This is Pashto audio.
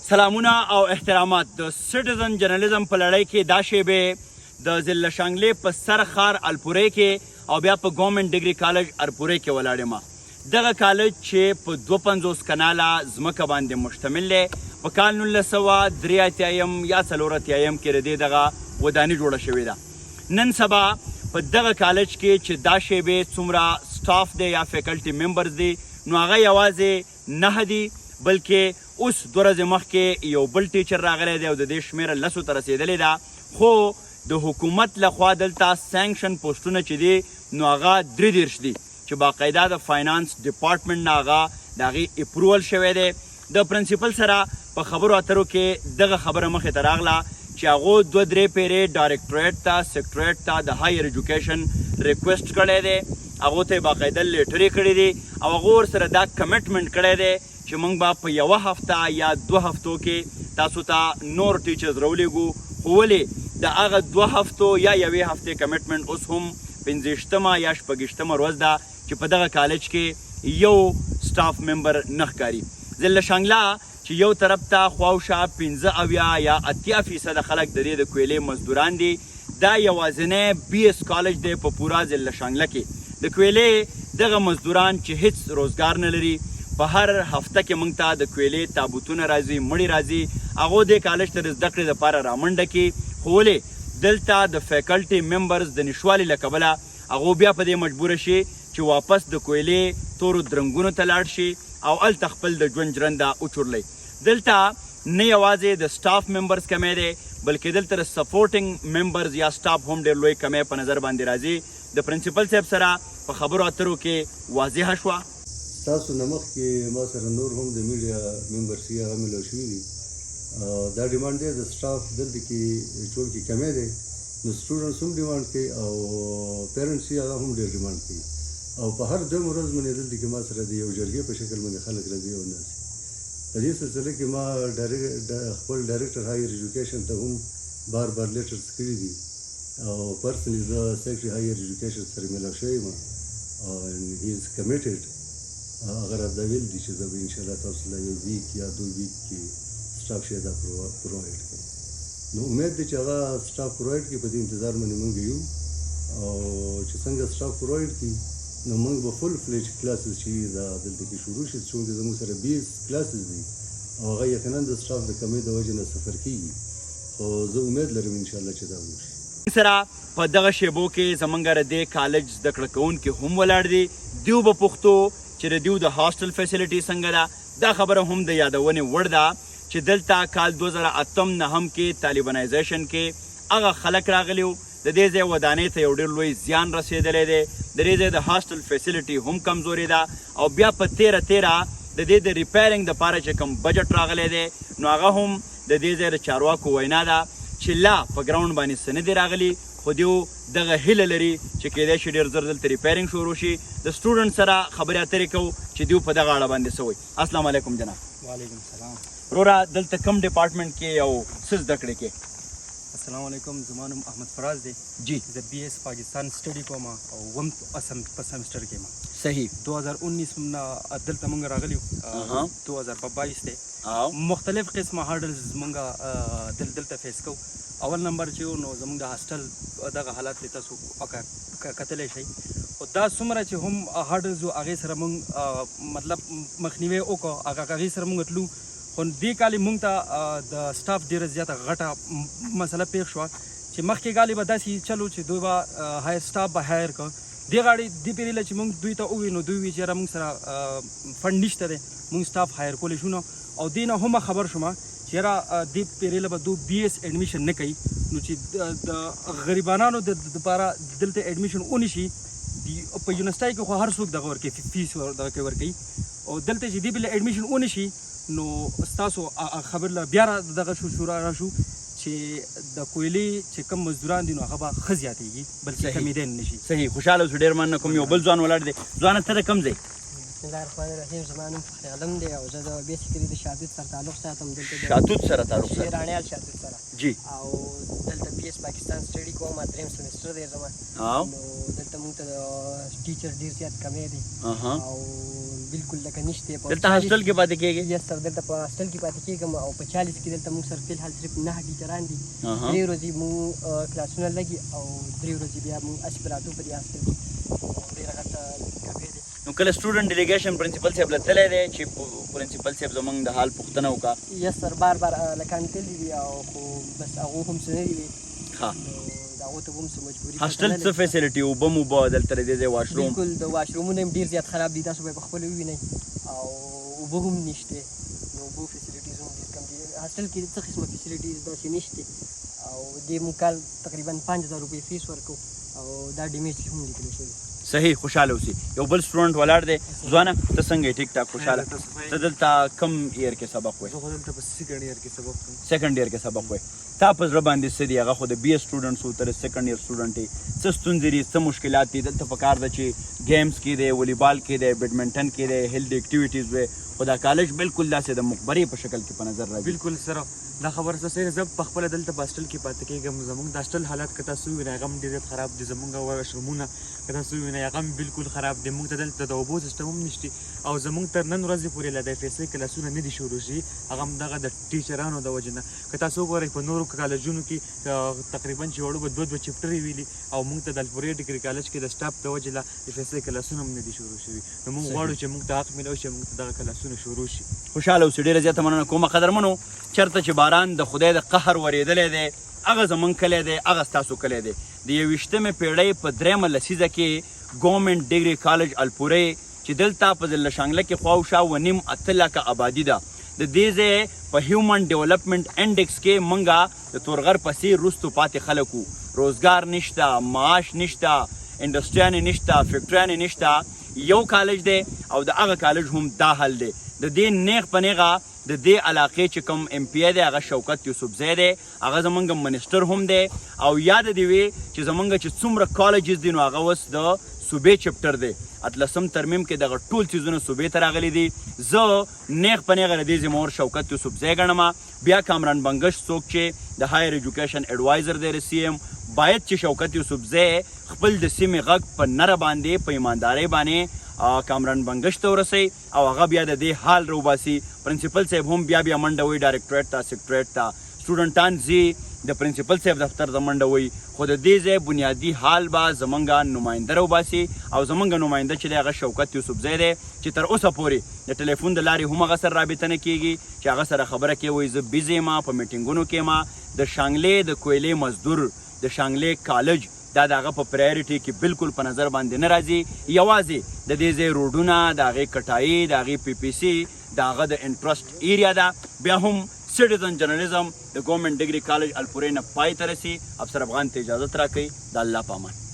سلامونه او احترامات. د سټیزن جرنالیزم په لړۍ کې دا شیبه د ضلع شانګلې په سر ښار الپورې کې او بیا په ګورنمنټ ډیګري کالج ارپورې کې ولاړ یم. دغه کالج چې په 52 کناله ځمکه باندې مشتمل دی، په کال 1983 یا 84 کې د دې دغه وداني جوړه شوې ده. نن سبا په دغه کالج کې چې دا شیبې څومره سټاف دی یا فیکلټي ممبرز دي، نو هغه یوازې نه دي، بلکې اوس 2 ورځې مخکې یو بل ټیچر راغلی دی او د دې شمېره 10 ته رسېدلې ده. خو د حکومت لخوا دلته sanction پوسټونه چې دي، نو هغه 33 دي چې باقاعده د finance department نه هغه د هغې approval شوی دی. د پرنسپل سره په خبرو اترو کې دغه خبره مخې ته راغله چې هغو دوه درې پیرې ډایرکټریټ ته، سیکټریټ ته د higher education request کړی دی، هغو ته یې باقاعده لیټرې کړې دي او هغو ورسره دا commitment کړی دی چې موږ به په یوه هفته یا 2 هفتو کې تاسو ته نور teachers راولېږو. خو ولې د هغه 2 هفتو یا یوې هفتې commitment اوس هم 25مه یا 26مه ورځ ده چې په دغه کالج کې یو staff member نه ښکاري. ضلع شانګله چې یو طرف ته خواوشا 75 یا 80% خلک د دې د کویلې مزدوران دي، دا یوازینی بي ایس کالج دی په پورا ضلع شانګله کې. د کویلې دغه مزدوران چې هیڅ روزګار نه لري، په هر هفته کې مونږ ته د کویلې تابوتونه راځي، مړي راځي، هغو دې کالج ته د زده کړې لپاره رامنډه کړي. خو ولې دلته د faculty members د نشوالي له کبله هغو بیا په دې مجبور شي چې واپس د کویلې تورو درنګونو ته لاړ شي او هلته خپل د ژوند ژرنده وچورلئ. دلته نه یوازې د staff members کمی دی، بلکې دلته د supporting members یا staff هم ډېر لوی کمی په نظر باندې راځي. د پرنسپل صاحب سره په خبرو اترو کې واضحه شوه. ستاسو نه مخکې ما سره نور هم د media members یې هغه ملو شوي دي. دا demand دی د staff دلته کې چونکې کمی دی، نو students هم demand کوي او parents یې هغه هم ډېر demand کوي او په هر دویم ورځ باندې دلته کې ما سره د یو جرګې په شکل باندې خلک راځي او ناست. په دې سلسله کې ما خپل director higher education ته هم بار بار letters کړي دي او personally زه secretary higher education سره ملاو شوی یم او he is committed. هغه راته ویل دي چې زه به انشاءالله تاسو له یو week یا 2 week کې staff شی دا provide کړم. نو امید دی چې هغه staff provide کړي. په دې انتظار باندې مونږ یو او چې څنګه staff provide کړي، نو مونږ به full fledged classes چې دا دلته کې شروع شي، چونکې زموږ سره 20 classes دي او هغه یقینا د staff د کمۍ د وجې نه suffer کیږي، خو زه امید لرم انشاءالله چې دا وشي. سره په دغه شیبو کې زمونږ د دې کالج زده کړه کوونکي هم ولاړ دي. دیو به پوښتو چې د دیو د hostel facility څنګه ده. دا خبره هم د یادونې وړ ده چې دلته کال 2008 نهم کې طالبانایزیشن کې هغه خلک راغلي وو، د دې ځای ودانۍ ته یو ډېر لوی زیان رسېدلی دی. د دې ځای د hostel facility هم کمزورې ده او بیا په تیره تیره د دې د repairing دپاره چې کوم بجټ راغلی دی، نو هغه هم د دې ځای د چارواکو وینا ده چې لا په ground باندې څه نه دي راغلي، خو دیو دغه هیله لري چې کېدای شي ډېر زر دلته repairing شروع شي. د student سره خبرې اترې کوو چې دیو په دغه اړه باندې څه وایي. السلام علیکم جناب. وعلیکم السلام. وروره، دلته کوم department کې او څه زده کړې کې؟ السلام علیکم، زما نوم احمد فراز دی. زه بي اس پاکستان study کوم او وم اسم په سمستر کې ما. 2019 نه دلته مونږ راغلی یو. 2022 دی. مختلف قسمه hurdles مونږ دلته face کوو. اول نمبر چې نو زمونږ د hostel دغه حالات له تاسو کتلی شئ. خو دا څومره چې هم hurdles وو، هغې سره مونږ مطلب مخنیوی وکړو، هغه هغې سره مونږ تلو. خو دې کال مونږ ته د staff ډېره زیاته غټه مسله پېښ شوه چې مخکې ګالې به داسې چلو چې دوی به hire staff به hire کړ. دې غاړې دې پیرې له چې مونږ دوی ته وویل، نو دوی وی چې یاره مونږ سره fund نشته دی، مونږ staff hire کولی شو نه. او دې نه هم خبر شوم چې یاره دې پیرې له به دو بي اس admission نه کوي، نو چې د غریبانانو د دپاره دلته admission ونه شي. په یونیورسټۍ کې خو هر څوک دغه ورکوي، fees دغه کې ورکوي، او دلته چې دې بل admission ونه شي، نو ستاسو خبر له بیا دغه شو شورا را شو چې د کویلې چې کم مزدوران دي، نو هغه به ښه زیاتېږي، بلکې کمېدی نه شي. صحیح، خوشحاله اوسې، ډېر مننه کوم. یو بل ځوان ولاړ دی. ځوانه، ته د کوم ځای؟ بسم الله الرحمن الرحیم. زما نوم فخر عالم دی او زه د basically د شاتوت سره تعلق ساتم. دلته د شاتوت سره تعلق ساتم. راڼیال شاتوت سره. او دلته بي اس پاکستان study کوم، دریم سمستر دی زما. نو دلته مونږ ته د teacher ډیر زیات کمی دی. او بالکل لکه نشته. په دلته هاسټل کې پاتې کېږي؟ یس سر، دلته په هاسټل کې پاتې کېږم او په 40 کې دلته موږ سره فلحال صرف 9 ټیچران دي. 3 ورځې موږ کلاسونه لګي او 3 ورځې بیا موږ هسې پراتو په دې هاسټل کې. ډېره غټه کمې دی. نو کله سټوډنټ ډیلیګیشن پرنسپل صاحب له تللی دی چې پرنسپل صاحب زمونږ د حال پوښتنه وکړه؟ یس سر، بار بار لکان تللي دي او خو بس هغو هم څه نه دي وي. ښه، نو د هغو ته هم څه مجبوري. هاسټل څه فیسیلیټي، اوبه موبه دلته د دې ځای واشروم؟ بالکل، د واشرومونه هم ډېر زیات خراب دي، تاسو به یې په خپله ووینئ، او اوبه هم نشته، نو اوبو فیسیلیټیز هم ډېر کم دي. هاسټل کې څه قسمه فیسیلیټیز داسې نشته او دې موږ کال تقریبا 5000 روپۍ فیس ورکوو او دا ډیمیج هم لیکل شوی. صحیح، خوشاله اوسې. یو بل سټوډنټ ولاړ دی. ځوانه، ته څنګه یې؟ ټیک ټاک، خوشاله؟ ته دلته کم ایر کې سبق وایې؟ زه خو دلته په سیکنډ ایر کې سبق وایم. سیکنډ ایر کې سبق وایې. تا په زړه باندې څه دي؟ هغه خو د بي ایس سټوډنټس وو، ته د سیکنډ ایر سټوډنټ یې. څه ستونزې دي، څه مشکلات دي؟ دلته په کار ده چې ګیمز کې دی، والیبال کې دی، بیډمنټن کې دی، هیلدي اکټیویټیز وي، خو دا کالج بالکل داسې د مقبرې په شکل کې په نظر راځي. بالکل سره، دا خبره څه صحیح ده. زه په خپله دلته په هاسټل کې پاتې کېږم. زموږ د هاسټل حالت که تاسو ووینئ، هغه هم ډېر زیات خراب دي. زموږ واشرومونه که تاسو ووینئ، هغه هم بالکل خراب دي. موږ ته دلته د اوبو سیستم هم نشته او زموږ تر نن ورځې پورې لا د اف ایس ای کلاسونه نه دي شروع شوي، هغه هم دغه د ټیچرانو د وجې نه. که تاسو وګورئ، په نورو کالجونو کې تقریبا چې وړو به دوه دوه چپټرې ویلي او موږ ته د الپورې ډګري کالج کې د سټاف د وجې لا اف ایس ای کلاسونه هم نه دي شروع شوي. نو موږ غواړو چې موږ ته حق میلاو شي، موږ ته دغه کلاسونه شروع شي. خوشاله اوسې، ډېره زیاته مننه کومه. قدرمنو، چېرته چې باران د خدای د قهر ورېدلی دی، هغه زمونږ کلی دی، هغه ستاسو کلی دی. د 21مې پېړۍ په درېیمه لسیزه کې ګورنمنټ ډګري کالج الپورې، چې دلته په ضلع شانګله کې خواوشا 7.5 8 لکه آبادي ده، د دې ځای په هیومن ډیولپمنټ انډیکس کې مونږه د تورغر پسې وروستو پاتې خلک وو. روزګار نشته، معاش نشته، انډسټریانې نشته، فیکټریانې نشته. یو کالج دی او د هغه کالج هم دا حال دی. د دې نیغ په نیغه د دې علاقې چې کوم ایم پي ای دی، هغه شوکت یوسفزی دی، هغه زمونږ منسټر هم دی. او یاد دی وي چې زمونږ چې څومره کالجز دي، نو هغه اوس د صوبې چپټر دی. اتلسم ترمیم کې دغه ټول څیزونه صوبې ته راغلي دي. زه نیغ په نیغه د دې ذمهوار شوکت یوسفزی ګڼم، بیا کامران بنګش، څوک چې د هایر ایجوکیشن اډوایزر دی د سي ایم. باید چې شوکت یوسفزی خپل د سیمې غږ په نره باندې، په ایماندارۍ باندې کامران بنګش ته ورسوي او هغه بیا د دې حال راوباسي. پرنسپل صاحب هم بیا بیا منډه وهي ډایرکټریټ ته، سیکټریټ ته، سټوډنټان ځي د پرنسپل صاحب دفتر ته منډه وهي، خو د دې ځای بنیادي حال به زمونږ نماینده راوباسي او زمونږ نماینده چې دی، هغه شوکت یوسفزی دی، چې تر اوسه پورې د ټلیفون د لارې هم هغه سره رابطه نه کیږي چې هغه سره خبره کوي، وایي زه بیزي یم، په میټینګونو کې یم. د شانګلې د کویلې مزدور، د شانګلې کالج، دا د هغه په پرایورټي کې بالکل په نظر باندې نه راځي. یوازې د دې ځای روډونه، د هغې کټایي، د هغې پی پی سي د هغه د انټرست ایریا ده. بیا هم سټیزن جرنلزم د ګورنمنټ ډګري کالج الپورې نه پای ته رسي. افسر افغان ته اجازت راکړئ. د الله په امان.